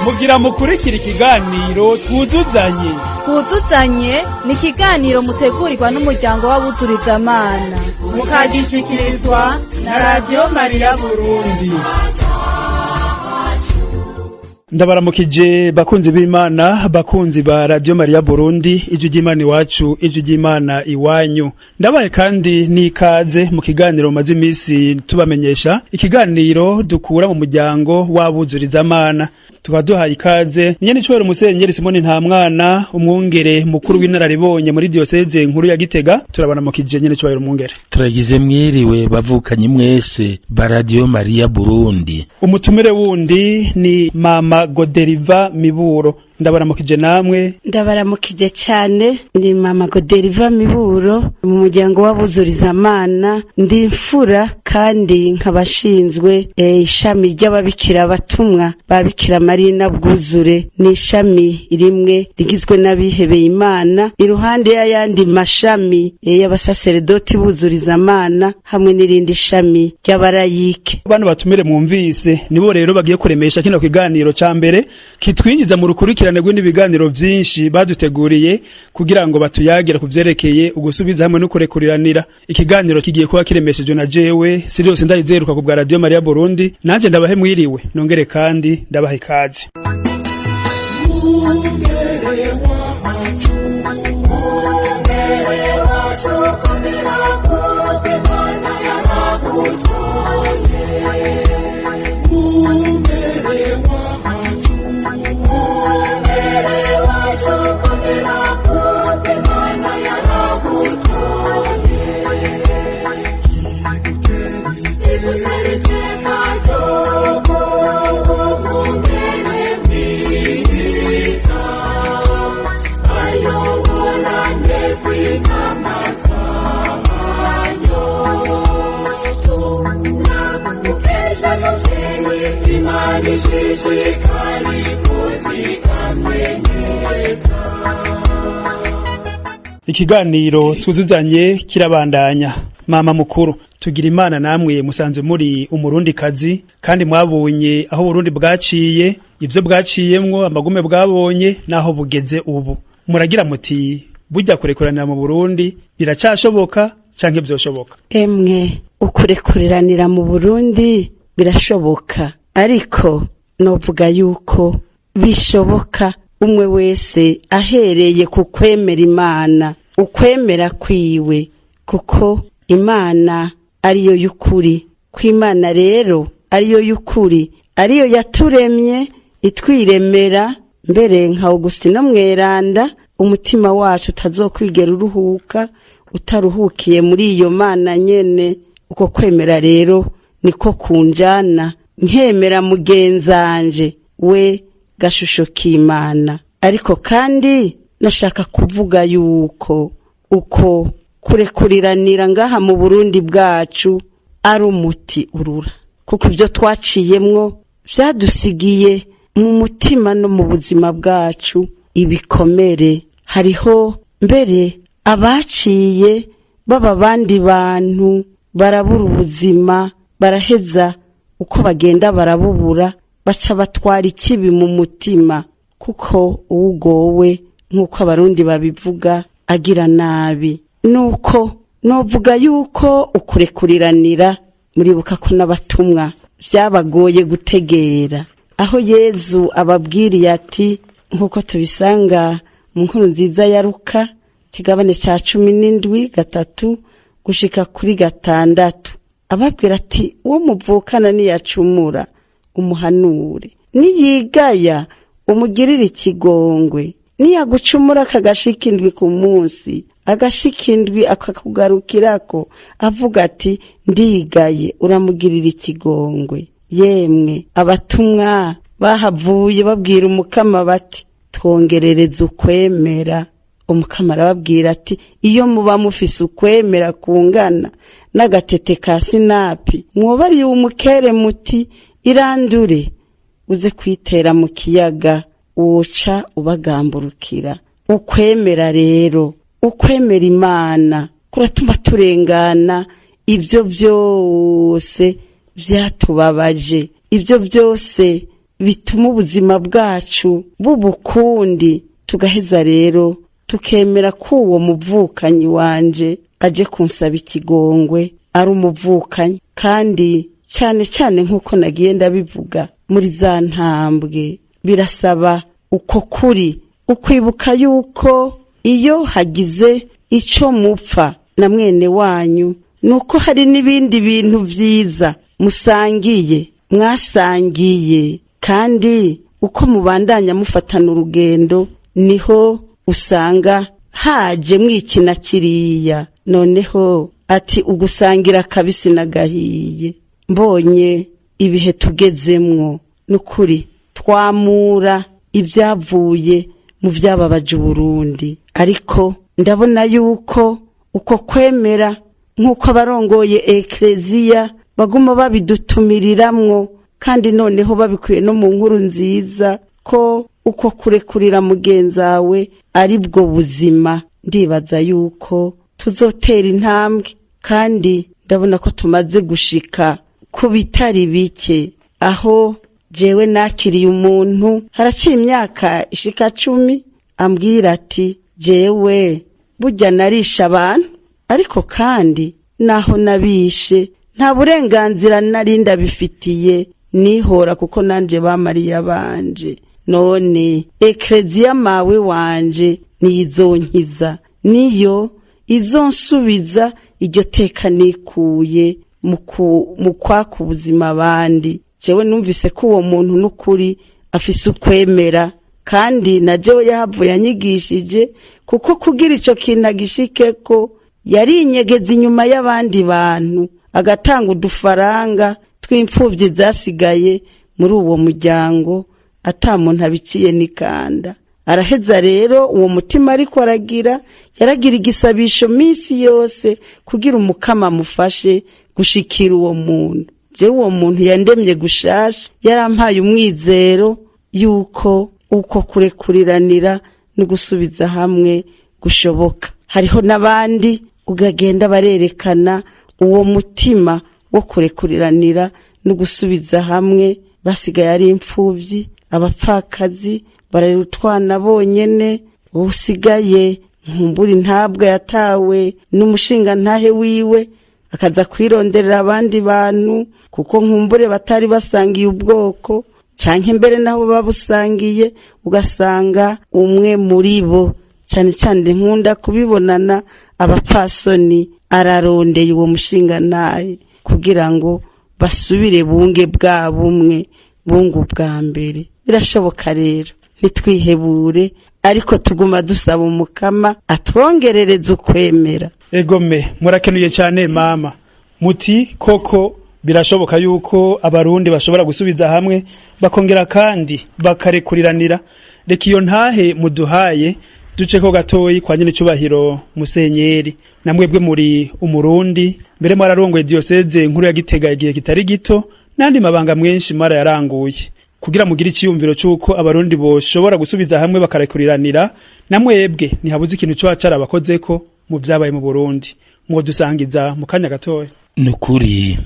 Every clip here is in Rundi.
Mugira mukurikira ikiganiro Twuzuzanye. Twuzuzanye ni ikiganiro mutegurirwa n'umuryango w'Abuzurizamana, mukagishikirizwa na Radiyo Mariya Burundi. Ndabaramukije bakunzi b'Imana, bakunzi ba Radio Maria Burundi, ijwi ry'Imana iwacu, ijwi ry'Imana iwanyu. Ndabaye kandi n'ikaze mu kiganiro maze imisi tubamenyesha, ikiganiro dukura mu muryango w'Abuzurizamana. Tukaba duhaye ikaze nyene icubahiro Musenyeri Simoni Ntamwana, umwungere mukuru w'inararibonye muri diyoseze nkuru ya Gitega. Turabaramukije, nyene icubahiro umwungere. Turagize mwiriwe bavukanye mwese ba Radio Maria Burundi. Umutumire wundi ni Mama Goderiva Miburo. Ndabaramukije namwe. Ndabaramukije cyane. Ni Mama Goderiva Miburo, mu muryango w'Abuzurizamana. Ndi imfura kandi nkabashinzwe ishami ry'ababikira batumwa ba Bikira Marina Bwuzure. Ni ishami rimwe rigizwe n'abihebeye Imana, iruhande y'ayandi mashami y'abasaseredoti buzurizamana hamwe n'irindi shami ry'abarayike. Bano batumire mwumvise nibo rero bagiye kuremesha kino kiganiro ca mbere kitwinjiza mu rukurikirane rw'ibiganiro vyinshi baduteguriye kugira ngo batuyagire ku vyerekeye ugusubiza hamwe no kurekuriranira. Ikiganiro kigiye kuba kiremeshejwe na jewe Sirius Ndayizeruka ku bwa Radio Maria Burundi. Nanje ndabahe mwiriwe, nongere kandi ndabahe ikaze. Ikiganiro Twuzuzanye kirabandanya. Mama mukuru, tugira Imana namwe musanzwe muri Umurundikazi, kandi mwabonye aho Burundi bwaciye, ivyo bwaciyemwo, amagume bwabonye naho bugeze ubu. Muragira muti burya kurekuranira mu Burundi biracashoboka canke vyoshoboka? Emwe, ukurekuriranira mu Burundi birashoboka, ariko novuga yuko bishoboka umwe wese ahereye ku kwemera Imana, ukwemera kwiwe, kuko Imana ariyo y'ukuri. Ko Imana rero ariyo y'ukuri, ariyo yaturemye itwiremera mbere nka Augustino Mweranda, umutima wacu utazokwigera uruhuka utaruhukiye muri iyo Mana nyene. Uko kwemera rero niko kunjana nkemera mugenzanje we gashusho k'Imana. Ariko kandi nashaka kuvuga yuko uko kurekuriranira ngaha mu Burundi bwacu ari umuti urura, kuko ibyo twaciyemwo byadusigiye mu mutima no mu buzima bwacu ibikomere. Hariho mbere abaciye baba abandi bantu, barabura ubuzima, baraheza uko bagenda barabubura, baca batwara ikibi mu mutima, kuko uwugowe, nk'uko Abarundi babivuga, agira nabi. Nuko novuga yuko ukurekuriranira, muribuka ko n'abatumwa byabagoye gutegera aho Yezu ababwiriye ati, nk'uko tubisanga mu Nkuru Nziza ya Ruka, kigabane ca 17, 3 gushika kuri 6, ababwira ati: "Uwo muvukana niyacumura umuhanure, niyigaya umugirire ikigongwe, niyagucumura akagashika indwi ku munsi, agashika indwi akakugarukirako avuga ati: 'Ndigaye,' uramugirira ikigongwe." Yemwe, abatumwa bahavuye babwira Umukama bati: "Twongerereza ukwemera." Umukama arababwira ati: "Iyo muba mufise ukwemera kungana n'agatete ka sinapi, mwobariye umukere muti: 'Irandure uze kwitera mu kiyaga,' woca ubagamburukira." Ukwemera rero, ukwemera Imana kuratuma turengana ibyo byose. vyatubabaje, ibyo byose bituma ubuzima bwacu bubukundi. Tugaheza rero tukemera ko uwo muvukanyi wanje aje kunsaba ikigongwe ari umuvukanyi, kandi cyane cyane nk'uko nagiye ndabivuga muri za ntambwe, birasaba uko kuri ukwibuka yuko iyo hagize ico mupfa na mwene wanyu, nuko hari n'ibindi bintu vyiza musangiye, mwasangiye, kandi uko mubandanya mufatana urugendo niho usanga haje mwikina kiriya. Noneho ati ugusangira akabisi n'agahiye. Mbonye ibihe tugezemwo, nukuri twamura ibyavuye mu byababaje Uburundi, ariko ndabona yuko uko kwemera nk'uko abarongoye ekleziya baguma babidutumiriramwo, kandi noneho babikuye no mu nkuru nziza ko uko kurekurira mugenzawe ari bwo buzima, ndibaza yuko tuzotera intambwe, kandi ndabona ko tumaze gushika ku bitari bike. Aho jewe nakiriye umuntu haraciye imyaka ishika 10, ambwira ati jewe burya narisha abantu, ariko kandi naho nabishe nta burenganzira nari ndabifitiye, nihora kuko nanje bamariye abanje. None ekleziya mawe wanje niyizonkiza, niyo izonsubiza iryo teka nikuye mu kwaka ubuzima abandi. Jewe numvise ko uwo muntu n'ukuri afise ukwemera, kandi na jewe yahavuye anyigishije, kuko kugira ico kintu agishikeko yarinyegeza inyuma y'abandi bantu, agatanga udufaranga tw'imfuvyi zasigaye muri uwo muryango ata muntu abiciye n'ikanda. Araheza rero uwo mutima, ariko aragira yaragira igisabisho minsi yose kugira umukama amufashe gushikira uwo muntu. Jewe uwo muntu yandemye gushasha, yarampaye umwizero yuko uko kurekuriranira no gusubiza hamwe gushoboka. Hariho n'abandi ugagenda barerekana uwo mutima wo kurekuriranira no gusubiza hamwe, basigaye ari imfuvyi, abapfakazi, bararera utwana bonyene. Usigaye nkumbura intabwa yatawe n'umushinga ntahe wiwe, akaza kwironderera abandi bantu, kuko nkumbure batari basangiye ubwoko, canke mbere naho babusangiye, ugasanga umwe muri bo, cyane cyane nkunda kubibonana abapfasoni, ararondeye uwo mushinga ntahe kugira ngo basubire bunge bwa bumwe bungu bwa mbere. Birashoboka rero, ntitwihebure, ariko tuguma dusaba umukama atwongerereza ukwemera. Egome, murakenuye cyane mama. Muti koko birashoboka yuko abarundi bashobora gusubiza hamwe, bakongera kandi bakarekuriranira. Reka iyo ntahe muduhaye duce ko gatoyi kwa nyene icubahiro musenyeri. Namwebwe muri umurundi, mbere mwararongoye diyoseze nkuru ya Gitega igihe kitari gito, n'andi mabanga mwenshi mwarayaranguye. Kugira mugire iciyumviro c'uko abarundi boshobora gusubiza hamwe bakarekuriranira, namwebwe ntihabuze ikintu coba carabakozeko mu vyabaye mu Burundi. Mwodusangiza mu kanya gatoya? Nukuri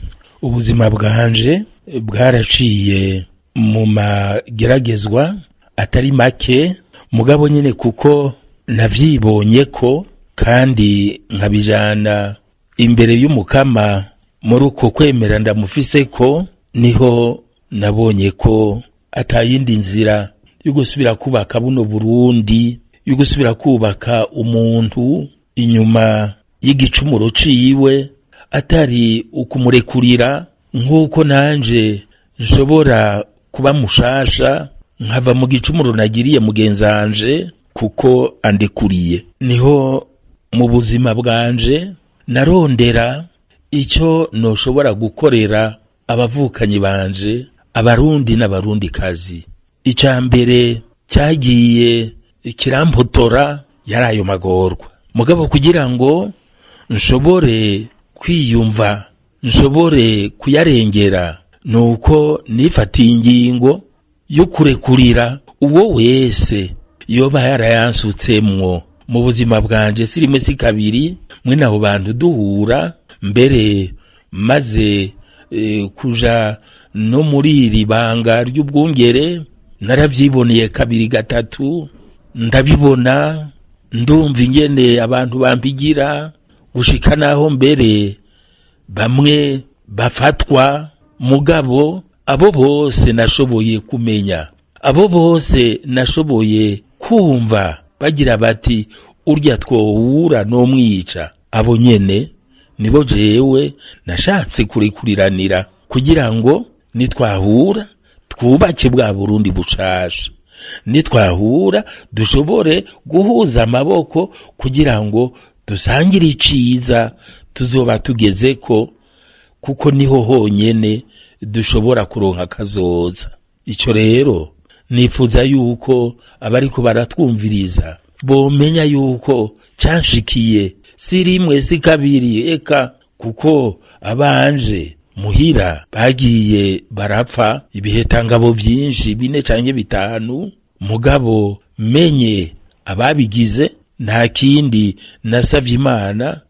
ubuzima bwanje bwaraciye mu mageragezwa atari make, mugabo nyine kuko navyibonye ko kandi nkabijana imbere y'umukama muri uko kwemera ndamufise, ko niho nabonye ko atayindi nzira yo gusubira kubaka buno Burundi, yo gusubira kubaka umuntu inyuma y'igicumuro ciwe, atari ukumurekurira nk'uko nanje nshobora kuba mushasha nkava mu gicumuro nagiriye mugenzanje kuko andekuriye. Niho mu buzima bwanje narondera icyo noshobora gukorera abavukanyi banje, abarundi n'abarundikazi. Icya mbere cyagiye kirampotora yari ayo magorwa, mugabo kugira ngo nshobore kwiyumva, nshobore kuyarengera, nuko nifatiye ingingo yo kurekurira uwo wese yoba yarayansutsemwo mu buzima bwanje. Si rimwe si kabiri mwene abo bantu duhura, mbere maze Kuja no muri iri banga ry'ubwungere naravyiboneye kabiri gatatu, ndabibona, ndumva ingene abantu bampigira, gushika naho mbere bamwe bafatwa. Mugabo abo bose nashoboye kumenya, abo bose nashoboye kumva bagira bati: "Urya twowura nomwica", abo nyene nibo jewe nashatse kurekuriranira kugira ngo nitwahura twubake bwa Burundi bushasha, nitwahura dushobore guhuza amaboko kugira ngo dusangire iciza tuzoba tugezeko, kuko niho honyene dushobora kuronka akazoza. Ico rero nifuza yuko abariko baratwumviriza bomenya yuko canshikiye si rimwe, si kabiri, eka kuko abanje muhira bagiye barapfa ibihetangabo vyinshi, bine canke bitanu. Mugabo menye ababigize, nta kindi nasavye Imana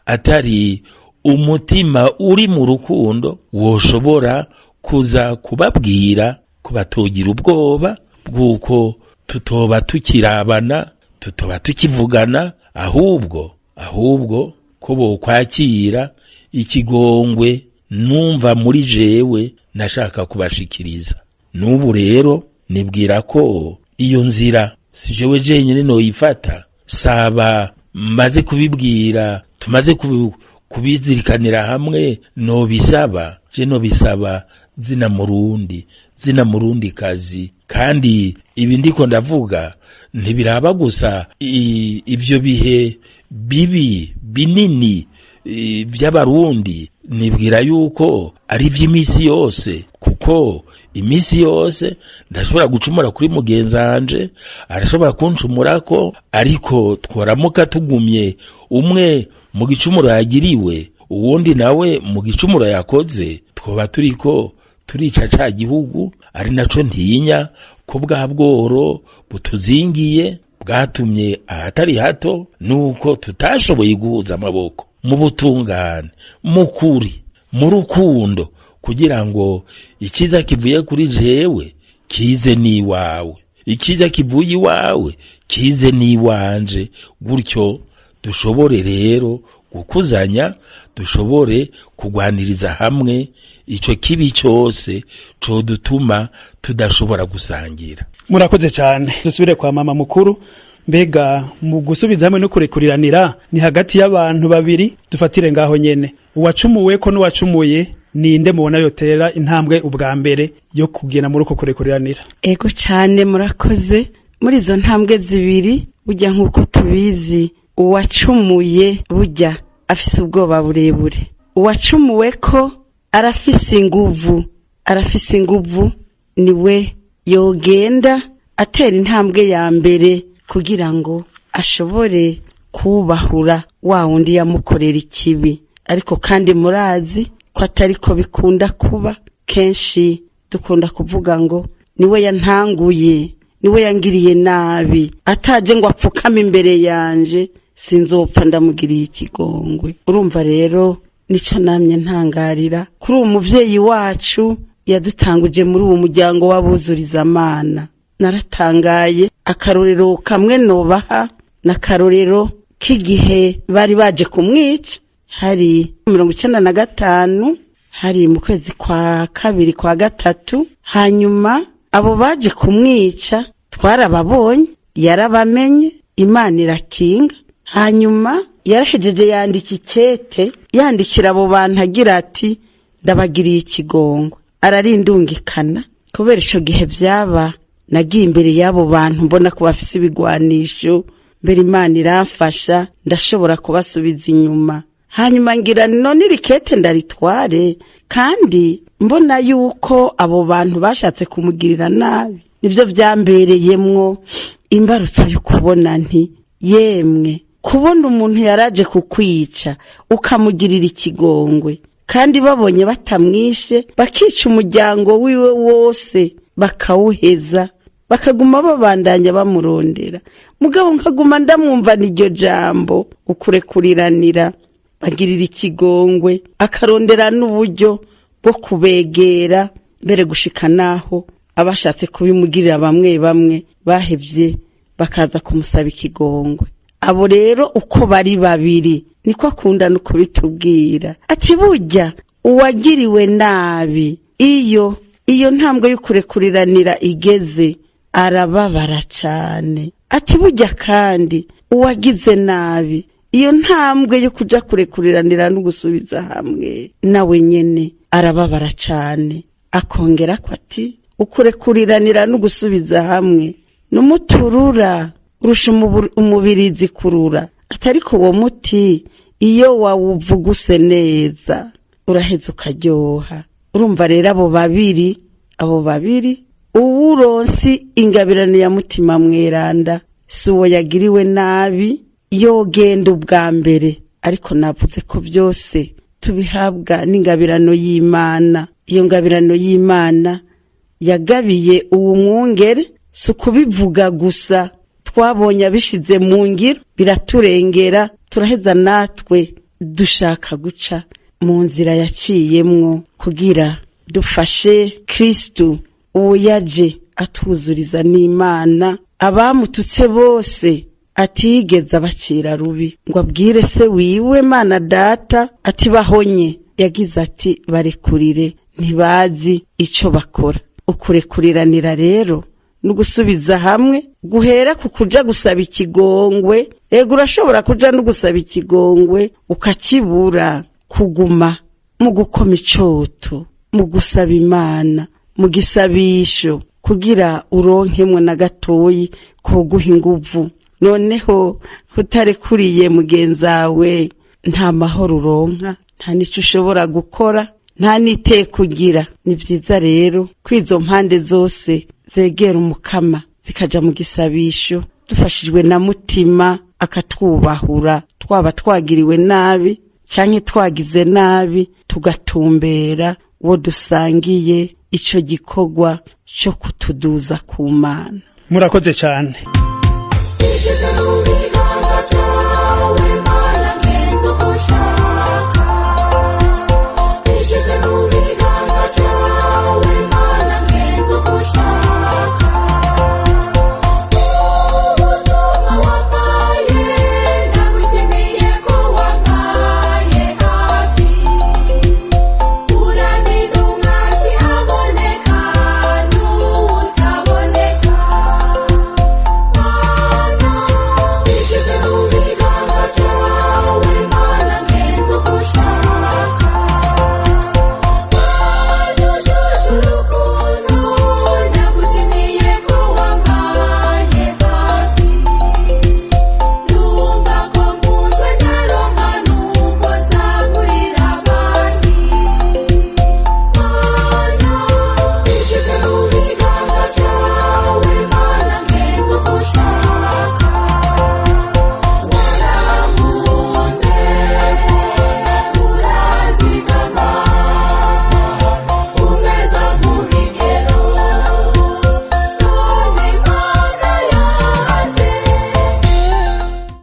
atari umutima uri mu rukundo woshobora kuza kubabwira ko batogira ubwoba bw'uko tutoba tukirabana, tutoba tukivugana, ahubwo ko bokwakira ikigongwe numva muri jewe nashaka kubashikiriza. N'ubu rero nibwira ko iyo nzira si jewe jenyine noyifata, saba maze kubibwira, tumaze kubizirikanira hamwe. Nobisaba je, nobisaba zina Murundi, zina Murundi kazi. Kandi ibi ndiko ndavuga ntibiraba gusa ivyo bihe bibi binini by'Abarundi, nibwira yuko ari iby'iminsi yose, kuko iminsi yose ndashobora gucumura kuri mugenzanje, arashobora kuncumurako, ariko tworamuka tugumye umwe mu gicumuro yagiriwe, uwundi nawe mu gicumuro yakoze, twoba turiko turica ca gihugu, ari naco ntinya ko bwa bworo butuzingiye bwatumye ahatari hato nuko tutashoboye guhuza amaboko mu butungane, mu kuri, mu rukundo, kugira ngo ikiza kivuye kuri jewe kize n'iwawe, ikiza kivuye iwawe kize n'iwanje, gutyo dushobore rero gukuzanya, dushobore kugwaniriza hamwe ico kibi cyose codutuma tudashobora gusangira. Murakoze cyane. Dusubire kwa mama mukuru. Mbega mu gusubiza hamwe no kurekuriranira ni hagati y'abantu babiri, dufatire ngaho nyene, uwacumuwe ko n'uwacumuye, ninde mubona yotera intambwe ubwa mbere yo kugenda muri uko kurekuriranira? Ego cyane, murakoze. Muri izo ntambwe zibiri, burya nk'uko tubizi, uwacumuye burya afise ubwoba burebure, uwacumuwe ko arafise inguvu, arafise inguvu, niwe yogenda atera intambwe ya mbere kugira ngo ashobore kubahura wa wundi yamukorera ikibi. Ariko kandi murazi ko atari ko bikunda kuba. Kenshi dukunda kuvuga ngo niwe yantanguye, niwe yangiriye nabi, ataje ngo apfukame imbere yanje sinzopfa ndamugiriye ikigongwe. Urumva rero nico namye ntangarira kuri uwo muvyeyi wacu yadutanguje muri uwo muryango w'abuzurizamana. Naratangaye. Akarorero kamwe nobaha n'akarorero k'igihe bari baje kumwica, hari 95, hari mu kwezi kwa kabiri, kwa gatatu. Hanyuma abo baje kumwica twarababonye, yarabamenye, Imana irakinga. Hanyuma yarahejeje yandika ikete, yandikira abo bantu agira ati: "Ndabagiriye ikigongwe." Ararindungikana. Kubera ico gihe vyaba, nagiye imbere y'abo bantu mbona ko bafise ibigwanisho, mbere Imana iramfasha ndashobora kubasubiza inyuma. Hanyuma ngira none iri kete ndaritware, kandi mbona yuko abo bantu bashatse kumugirira nabi. Nibyo byambereyemwo imbarutso yo kubona nti: "Yemwe, kubona umuntu yaraje kukwica ukamugirira ikigongwe, kandi babonye batamwishe bakica umuryango wiwe wose bakawuheza, bakaguma babandanya bamurondera, mugabo nkaguma ndamwumva n'iryo jambo ukurekuriranira, bagirira ikigongwe, akarondera n'uburyo bwo bwo kubegera, mbere gushika naho abashatse kubimugirira bamwe bamwe bahevye bakaza kumusaba ikigongwe. Abo rero uko bari babiri niko akunda no kubitubwira, ati burya uwagiriwe nabi iyo ntambwe y'ukurekuriranira igeze arababara cane. Ati burya kandi uwagize nabi iyo ntambwe yo kuja kurekuriranira no gusubiza hamwe nawe nyene arababara cane. Akongera ko ati ukurekuriranira no gusubiza hamwe n'umuturura urusha umubirizi kurura, atariko uwo muti iyo wawuvuguse neza uraheza ukaryoha. Urumva rero abo babiri uwuronsi ingabirano ya Mutima Mweranda si uwo yagiriwe nabi yogenda ubwa mbere, ariko navuze ko byose tubihabwa n'ingabirano y'Imana. Iyo ngabirano y'Imana yagabiye uwo mwungere si ukubivuga gusa, twabonye abishize mu ngiro biraturengera, turaheza natwe dushaka guca mu nzira yaciyemwo kugira dufashe Kristu uwo yaje atwuzuriza n'Imana. Abamututse bose atigeze abacira rubi ngo abwire se wiwe Mana Data ati bahonye, yagize ati barekurire ntibazi ico bakora. Ukurekuriranira rero no gusubiza hamwe guhera ku kuja gusaba ikigongwe. Ego urashobora kuja no gusaba ikigongwe ukakibura, kuguma mu gukoma icoto, mu gusaba Imana, mu gisabisho, kugira uronkemwo na gatoyi koguha inguvu. Noneho utarekuriye mugenzawe nta mahoro uronka, nta nico ushobora gukora, nta n'iteka ugira. Ni vyiza rero ko izo mpande zose zegera Umukama zikaja mu gisabisho, dufashijwe na Mutima akatwubahura, twaba twagiriwe nabi canke twagize nabi, tugatumbera uwo dusangiye ico gikorwa co kutuduza ku Mana. Murakoze cane.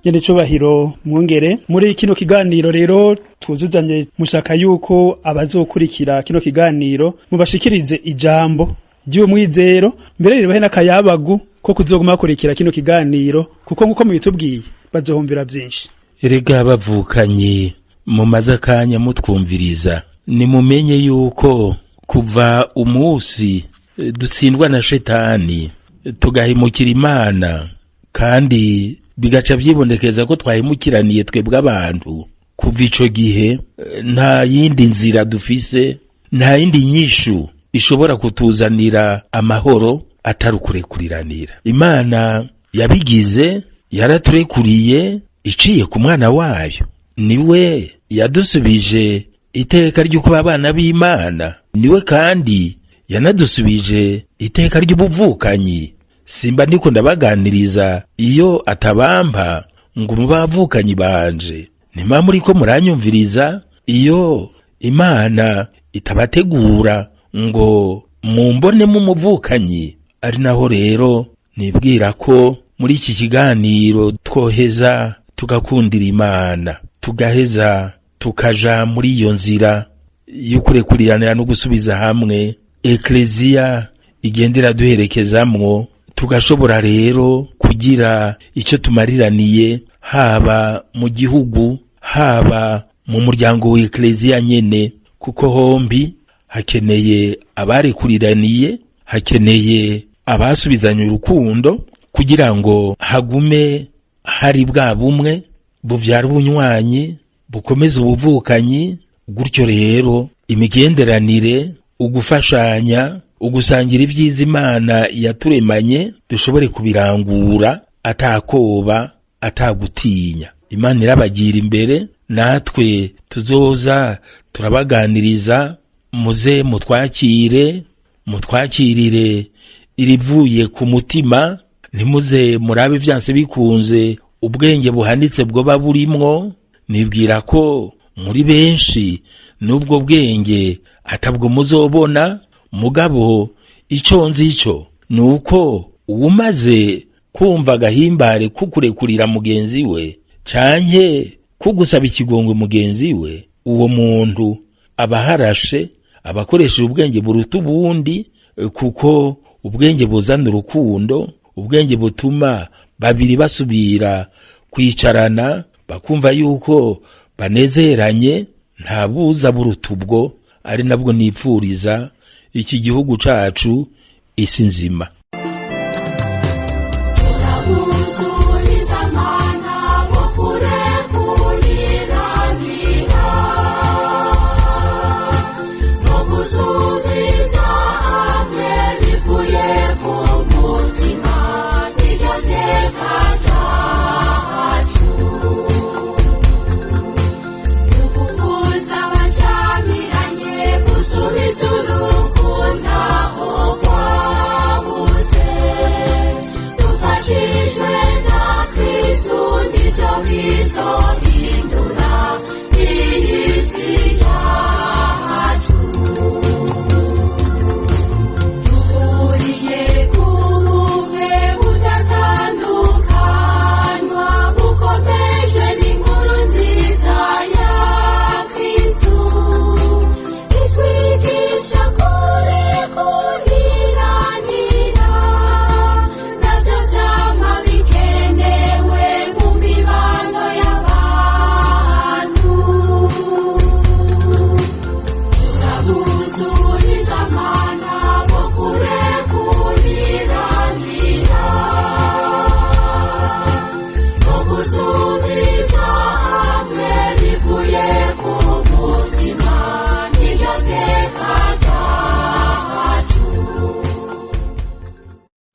Nyene cubahiro mwungere, muri kino kiganiro rero twuzuzanye, mushaka yuko abazokurikira kino kiganiro mubashikirize ijambo ry'umwizero, mbere ribahe n'akayabagu ko kuzoguma bakurikira kino kiganiro, kuko nkuko mubitubwiye bazohumvira vyinshi. Erega bavukanye, mumaze akanya mutwumviriza, nimumenye yuko kuva umunsi dutsindwa na shetani tugahemukira Imana, kandi bigaca vyibonekeza ko twahemukiraniye twebwe abantu, kuva ico gihe nta yindi nzira dufise, nta yindi nyishu ishobora kutuzanira amahoro atari ukurekuriranira. Imana yabigize, yaraturekuriye iciye ku mwana wayo, niwe yadusubije iteka ry'ukuba abana b'Imana, niwe kandi yanadusubije iteka ry'ubuvukanyi. Simba ndiko ndabaganiriza iyo atabampa ngo mubavukanyi banje, ntima muriko muranyumviriza iyo Imana itabategura ngo mumbonemo umuvukanyi. Ari naho rero nibwira ko muri iki kiganiro twoheza tugakundira Imana, tugaheza tukaja muri iyo nzira Y'ukurekuriranira no gusubiza hamwe Ekleziya igenda iraduherekezamwo, tugashobora rero kugira icyo tumariraniye, haba mu gihugu, haba mu muryango w'Ekleziya nyene, kuko hombi hakeneye abarekuriraniye, hakeneye abasubizanye urukundo, kugira ngo hagume hari bwa bumwe buvyara ubunywanyi, bukomeza ubuvukanyi. Gutyo rero imigenderanire, ugufashanya, ugusangira ibyiza Imana yaturemanye, dushobore kubirangura atakoba, atagutinya. Imana irabagira imbere, natwe tuzoza turabaganiriza. Muze mutwakire, mutwakirire irivuye ku mutima. Ntimuze murabe vyanse bikunze ubwenge buhanitse bwoba burimwo. Nibwira ko muri benshi n'ubwo bwenge atabwo muzobona, mugabo icyo nzi cyo ni uko uwumaze kumva agahimbare kukurekurira mugenzi we canke kugusaba ikigongwe mugenzi we, uwo muntu aba aharashe, aba akoresheje ubwenge buruta ubundi, kuko ubwenge buzana urukundo, ubwenge butuma babiri basubira kwicarana bakumva yuko banezeranye, nta buza buruta ubwo. Ari nabwo nipfuriza iki gihugu cacu, isi nzima.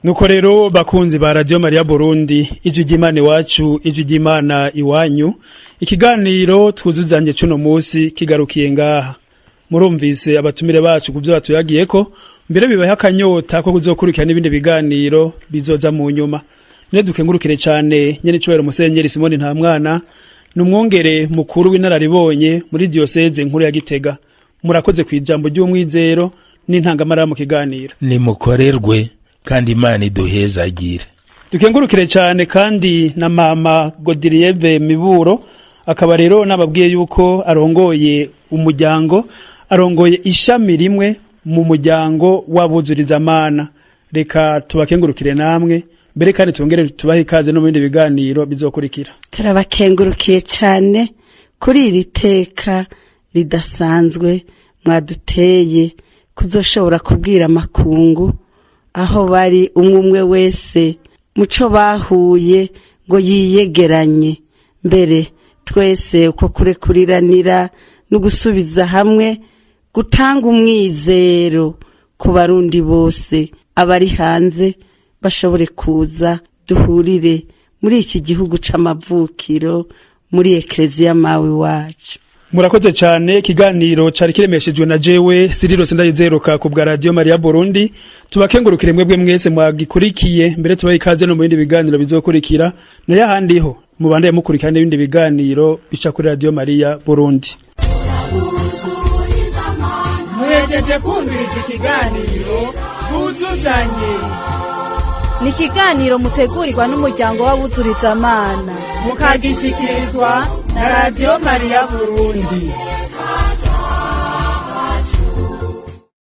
Nuko rero, bakunzi ba Radio Maria Burundi, ijwi ry'Imana iwacu, ijwi ry'Imana iwanyu, ikiganiro twuzuzanye cuno musi kigarukiye ngaha. Murumvise abatumire bacu ku byo batuyagiyeko, mbere bibaye akanyota ko kuzokurikira n'ibindi biganiro bizoza mu nyuma. Ne dukengurukire cyane nyene icubahiro Musenyeri Simoni Ntamwana, ni umwungere mukuru w'inararibonye muri diyoseze nkuru ya Gitega. Murakoze ku ijambo ry'umwizero n'intangamara mu kiganiro. Nimukorerwe kandi Imana iduhezagire. Dukengurukire cyane kandi na mama Godirieve Miburo, akaba rero nababwiye yuko arongoye umuryango, arongoye ishami rimwe mu muryango w'abuzurizamana. Reka tubakengurukire namwe mbere, kandi tubongere tubahe ikaze no mu bindi biganiro bizokurikira. Turabakengurukiye cyane kuri iri teka ridasanzwe mwaduteye kuzoshobora kubwira amakungu aho bari, umwe umwe wese muco bahuye ngo yiyegeranye. Mbere twese uko kurekuriranira no gusubiza hamwe gutanga umwizero ku Barundi bose, abari hanze bashobore kuza duhurire muri iki gihugu c'amavukiro, muri Ekleziya mawe wacu. Murakoze cyane. Ikiganiro cari kiremeshejwe na jewe Siriro Sindayizeruka ku bwa Radio Maria Burundi. Tubakengurukire mwebwe mwese mwagikurikiye, mbere tubahe ikaze no mu bindi biganiro bizokurikira. Nayo ahandi ho mubandaye mukurikira n'ibindi biganiro bica kuri Radio Maria Burundi. Muhejeje kumviriza ikiganiro Twuzuzanye. Ni ikiganiro mutegurirwa n'umuryango w'abuzurizamana, mukagishikirizwa na Radiyo Mariya Burundi.